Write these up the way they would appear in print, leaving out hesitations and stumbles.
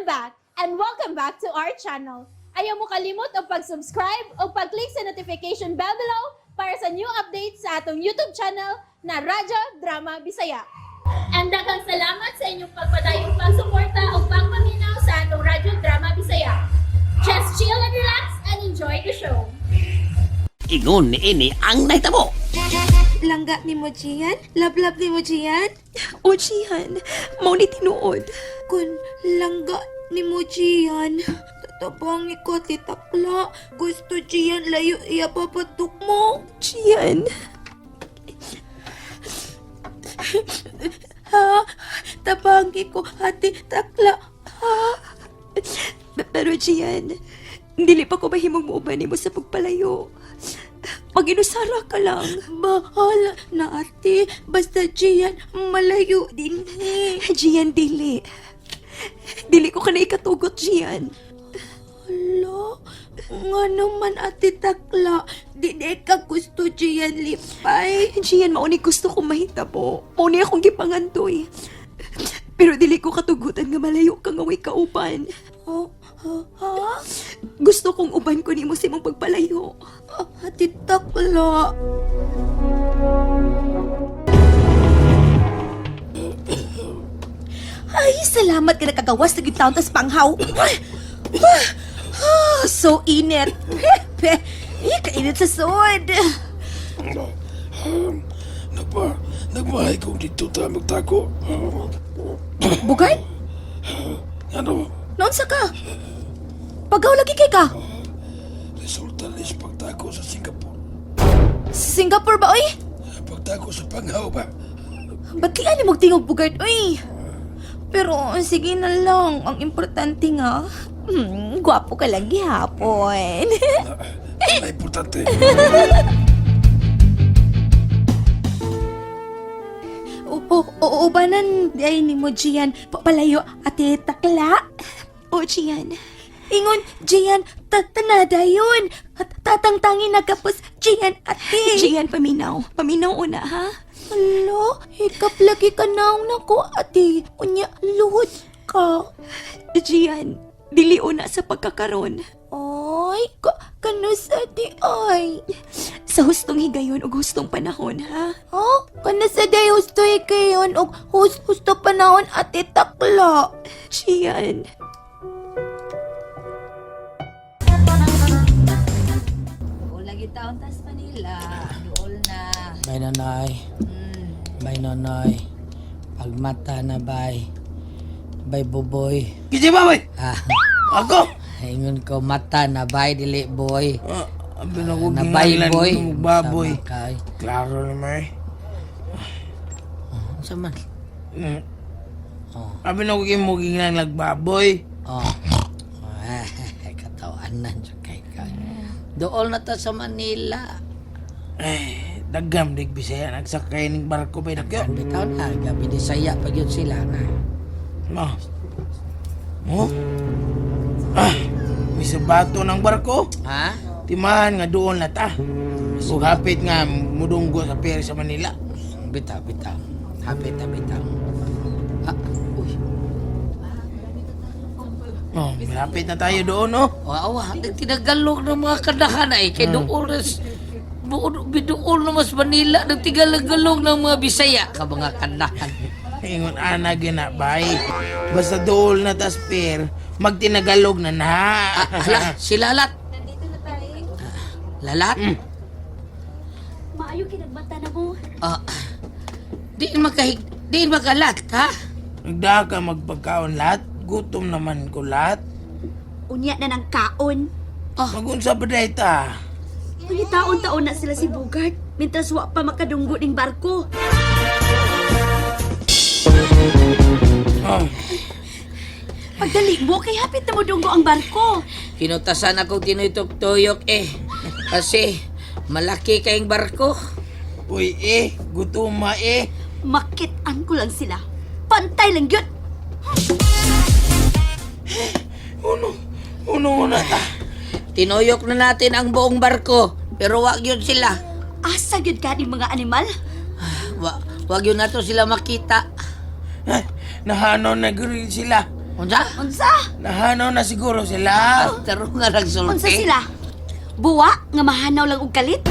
I'm back and welcome back to our channel. Ayaw mo kalimot og pag-subscribe o pag-click sa notification bell below para sa new updates sa atong YouTube channel na Radyo Drama Bisaya. And daghang salamat sa inyong pagpadayong pagsuporta o pagpaminaw sa atong Radyo Drama Bisaya. Just chill and relax and enjoy the show. Ingon ni ini ang nahitabo. Langga ni mo, Gian? Love-love ni mo, Gian? O Gian, mao ni tinuod. Kun langga ni mo, Gian, tatabangi ko, titakla. Gusto, Gian, layo iya papatok mo. Gian, Ha? Tabangi ko, ate, takla. Ha? Pero Gian, dili pa ko mahimong muuban nimo sa pagpalayo. Pag-inusara ka lang. Bahala na, ate. Basta, Gian, malayo din eh. Gian, dili. Dili ko ka na ikatugot, Gian. Hala, nga naman, ate, takla. Di di ka gusto, Gian, lipay. Gian, mao ni gusto kong mahitabo. Mao ni akong gipangandoy. Pero dili ko katugutan nga malayo ka nga way kauban. Ha? Ha? Ha? Gusto kong uban ko nimo sa imong pagpalayo. Ate, takla. Ay, salamat ka nakagawas na taon tas panghaw. Ah, so init. Eh, kainit sa sud. Nagmahay ko dito ta magtako. Bugay, Ano? noon sa ka? Pagaw lagi kay ka. Resulta ni sa pagtako sa Singapore. Singapore ba, oy? Pagtako sa panghaw ba? Ba't kaya ni magtingog Bugart, oy? Pero sige na lang, ang importante nga, gwapo ka lang gihapon. Na importante. Opo, oo, ubanan di ay ni mo, Gian. Palayo, ate, takla. O Gian, Ingon, Gian, tatanada yun. At tatangtangin na kapos, Gian, ate. Gian, paminaw. Paminaw una, ha? Alo, hikap lagi ka naong nako, ate. Unya, luhod ka. Gian, dili una sa pagkakaron. Ay, kanus ate, ay. Sa hustong higayon ug hustong panahon, ha? Ha? Kanus ate, husto higayon og husto panahon, ate, takla. Gian. Dool lagi taon tas Manila. Dool na. Bay nonoy. Bay nonoy. Pagmata na bay. Bay buboy. Kisi ba, bay? Ah, Ako? ingon ko mata na bay dili boy. Ah, abi na ko Na bay ginanglan boy. ko baboy. Sama kay. Klaro naman eh. Unsa man? Oh. Abi na ko mo ginanglan baboy. Oh. Ah, katawanan jud kay ka. Dool na ta sa Manila. Eh, dagam dig Bisaya nagsakay ning barko bay dakyo. Kan bitaw na gabi di saya pag yun sila na. Ma. Mo? Ah, may sabato ng barko. Ha? Timahan nga doon na ta. Ug hapit nga mudunggo sa pier sa Manila. Bitaw, bitaw. Hapit, na bitaw. Ah, uy. Oh, malapit na tayo doon, oh. Awa, nagtinagalog ng mga kanahan ay kay dool na biduol na mas Manila nagtigalagalog ng mga Bisaya ka mga kanahan. Ingon ana gina bay. Basta dool na tas pier, magtinagalog na na. Ah, hala, si Lalat. Nandito na tayo. Lalat? Maayo kinagbata na mo. Ah, di makahig, di makalat, ha? Nagdaha ka magpagkaon lahat. Gutom naman ko lahat. Unya na ng kaon. Magunsa ba day ta? Uy, taon-taon na sila si Bugart. Mintras wa pa makadunggo ning barko. Oh, Pagdali mo, kay hapit na modunggo ang barko. Kinutasan ako tinutok-tuyok eh. Kasi malaki kayong barko. uy eh, gutom ma eh. Makitaan ko lang sila. Pantay lang yun. Uno, uno una ta. Tinuyok na natin ang buong barko, pero wag yun sila. Asa gyud ka ning mga animal? Wag yun nato sila makita. Ay, nahano na gud sila. Unsa? Unsa? Nahanaw na siguro sila. Tarong nga nagsulti. Unsa sila? Buwa nga mahanaw lang og kalit?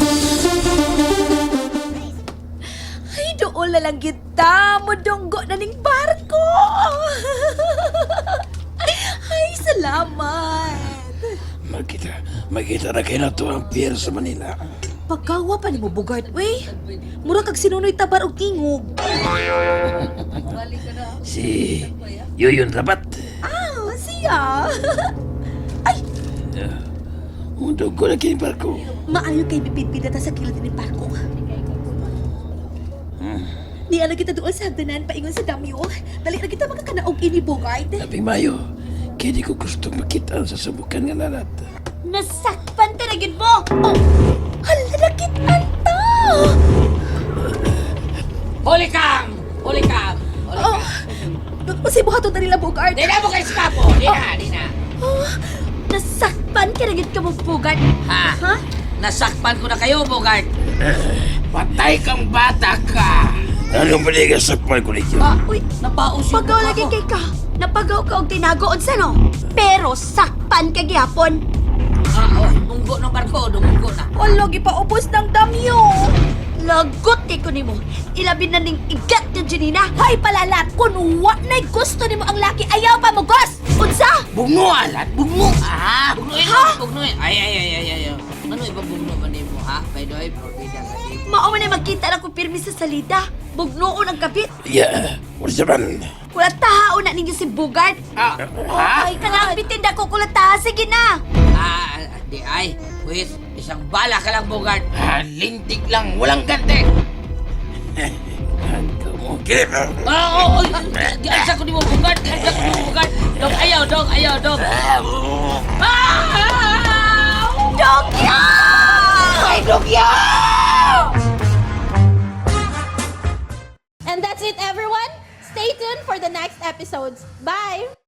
Ay, doon na lang kita. Mudunggo na ning barko. Ay, salamat. Makita, makita na kayo na to ang pier sa Manila. Pagkawa pa ni mo, Bugart, uy. Mura kag sinunoy tabar og tingog. Si Yoyon Rabat. Ah, siya. Mundo ko na kini barko. Maayo kay bipidpida ta sa kilid ni barko. Niya na kita doon sa hagdanan paingon sa damyo. Dali na kita makakanaog ini, Bugart. Labing mayo, kaya di ko gustong makita sa subukan nga lalat. Nasakpan ta na gyud mo. Oh, hala na kitaan ta! Huli kang! Huli kang! Huli Oh, kang! unsay buhaton ta nila, Bugart? Di na mo kay Skapo! Di na, di na. Oh, nasakpan ka na gyud ka mo, Bugart. Ha? Ha? Nasakpan ko na kayo, Bogart. Patay kang bata ka. Anong baliga sa ko ninyo? Ah, Uy, napaos yung pagaw mukha lagi ko. kay ka. Napagaw ka og tinago unsa no? Pero sakpan ka gihapon. Ah, oh, munggo ng barko, dumunggo na. Wala, gipaubos ng damyo. Lagot kay ko nimo. Ilabi na ning igat ni Janina. Hoy palalat, kun wa na'y gusto nimo ang laki, ayaw pa mo gos! Unsa? Bugno alat, bugno. Ah, bugnuin mo, bugnuin. Ay, ay, ay, ay, ay. Ano ibang bugno ba nimo, ha? By the way, forbidden ka di. Mao man ay magkita na ko pirmi sa salida. Bugnoon ang kapit. Yeah, wala sa man. Kulatahaon na ninyo si Bugart. Ah, ha? Ay, kanang bitin ko kulataha. Sige na. Ah, di ay. Wait, isang bala ka lang, Bogart. Ah, lintik lang, walang gante. Ah, oh, oh, giansa ko nimo, Bogart. Giansa ko nimo, Bogart. Dog, ayaw, dog, ayaw, dog. Ah! Dogya! Ay, dogya! And that's it, everyone. Stay tuned for the next episodes. Bye!